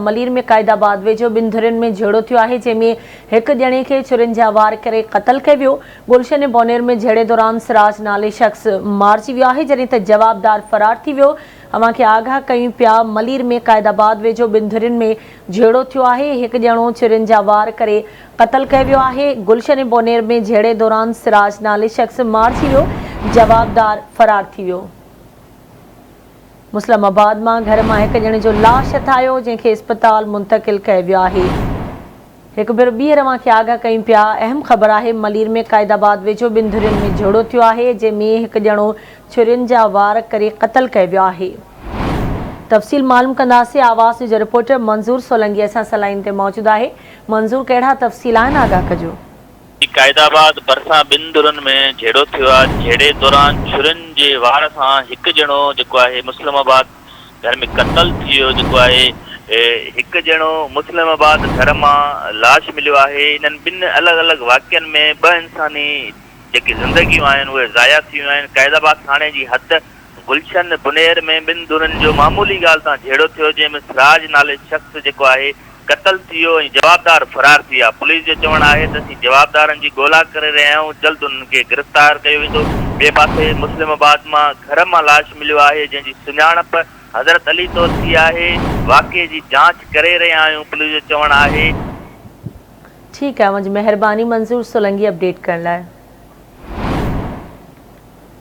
ملير ۾ قائد آباد ويجهو ٻن ڌرين ۾ جهيڙو ٿيو آهي جنهن ۾ هڪ ڄڻي کي ڇرين جا وار ڪري قتل ڪيو ويو. گلشن بونير ۾ جهيڙي دوران سراج نالي شخص مارجي ويو آهي جڏهن ته جوابدار فرار ٿي ويو. اوهان کي آگاهه ڪيون پيا ملير ۾ قائد آباد ويجهو ٻن ڌرين ۾ جهيڙو ٿيو آهي هڪ ڄڻو ڇرين جا وار ڪري قتل ڪيو ويو آهي. گلشن بونير ۾ جهيڙي دوران سراج نالي شخص مارجي ويو جوابدار فرار ٿي ويو. مسلم آباد مان گهر مان هڪ ڄڻي جو لاش هٿ آيو جنهن کي اسپتال منتقل ڪيو ويو آهي. هڪ ڀيرو ٻيهر اوهان کي آگاهه ڪيون پيا اهم خبر آهي ملير ۾ قائد آباد ويجهو ٻن ڌرين ۾ جهيڙو ٿيو آهي جنهن ۾ هڪ ڄڻو ڇرين جا وار ڪري قتل ڪيو ويو آهي. تفصيل معلوم ڪنداسين آواز نيوز جو رپورٽر منظور سولنگي اسان سان لائين تي موجود آهي منظور ڪهڙا تفصيل آهن آگاهه ڪجو. قائد آباد ڀرسان ٻن ڌرين ۾ جهيڙو ٿيو آهي، جهيڙي دوران ڇرين جي وار سان هڪ ڄڻو جيڪو آهي مسلم آباد گهر ۾ قتل ٿي ويو جيڪو آهي هڪ ڄڻو مسلم آباد گهر مان لاش مليو آهي انهن ٻن الڳ الڳ واقعن ۾ ٻه انساني جيڪي زندگيون آهن اهي ضايع ٿي ويون آهن قائد آباد ٿاڻي جي حد گلشن بنير ۾ ٻن ڌرين جو معمولي ڳالهه تان جهيڙو ٿيو جنهن ۾ سراج نالي شخص جيڪو آهي قتل ٿي ويو ۽ جوابدار فرار ٿي ويا پوليس جو چوڻ آهي ته اسين جوابدارن جي ڳولا ڪري رهيا آهيون جلد انهن کي گرفتار ڪيو ويندو ٻئي پاسي مسلم آباد مان گهر مان لاش مليو آهي جنهن جي سڃاڻپ حضرت علي طور ٿي آهي واقعي جي جاچ ڪري رهيا آهيون پوليس جو چوڻ آهي. ٺيڪ آهي اوهان جي مهرباني منظور سولنگي اپڊيٽ ڪرڻ لاء.